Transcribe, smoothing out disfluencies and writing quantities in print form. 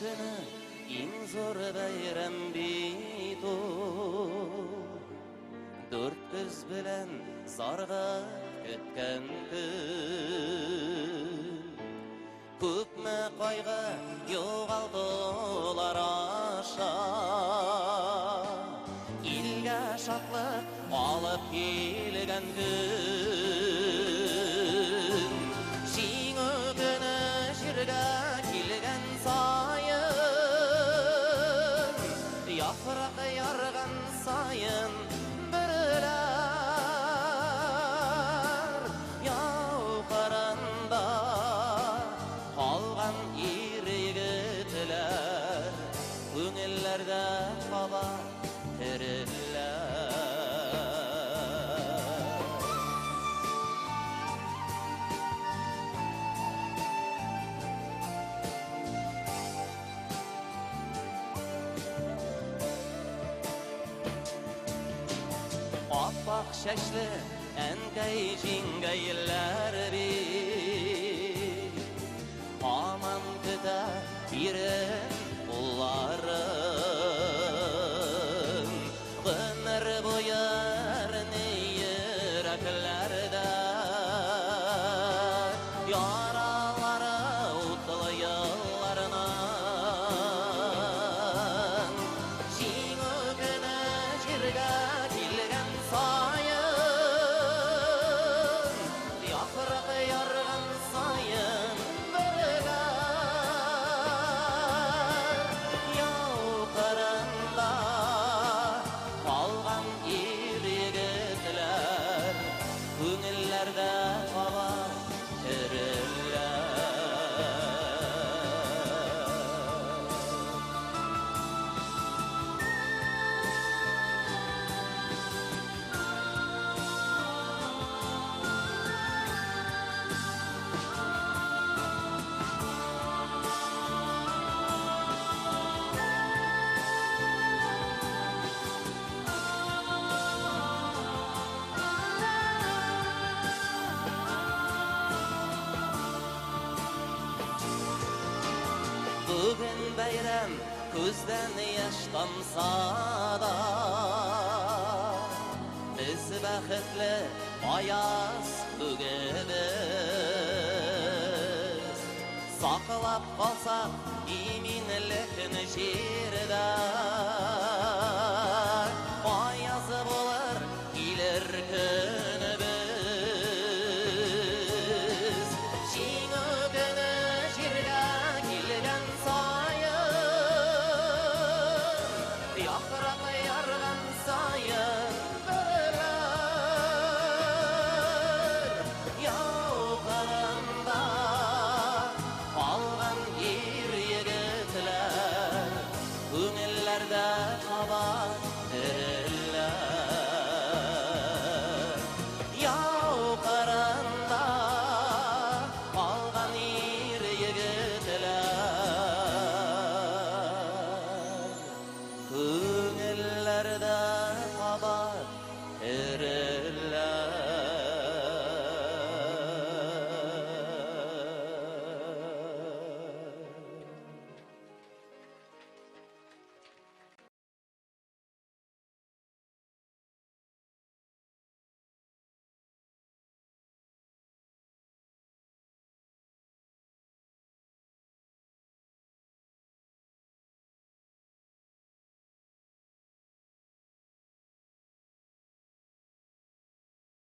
көне иң зур бәйрәм бит ул. Дүрт күз белән зарыгып көткән көн. Күпме кайгы югалтулар аша Илгә шатлык алып килгән көн. Җиңү көне җиргә килгән саен, Яфрак ярган саен бөреләр. Яу кырында калган ир-егетләр Күңелләрдә кала тереләр. Аппак чәчле әнкәй җиңгәйләр бит Һаман көтә ирен улларын. Гомер буе әрни йөрәкләрдә Яралары утлы елларның. Җиңү көне җиргә килгән саен, Яфрак ярган саен бергә. Яу кырында калган ир-егетләр Күңелләрдә кала тереләр. Бүген бәйрәм, күздән яшь тамса да, Без бәхетле, аяз күгебез. Саклап калсак иминлекне җирдә, Аяз булыр килер көнебез. Җиңү көне җиргә килгән саен, Яфрак ярган саен бөреләр. Яу кырында калган ир-егетләр Күңелләрдә кабат тереләр.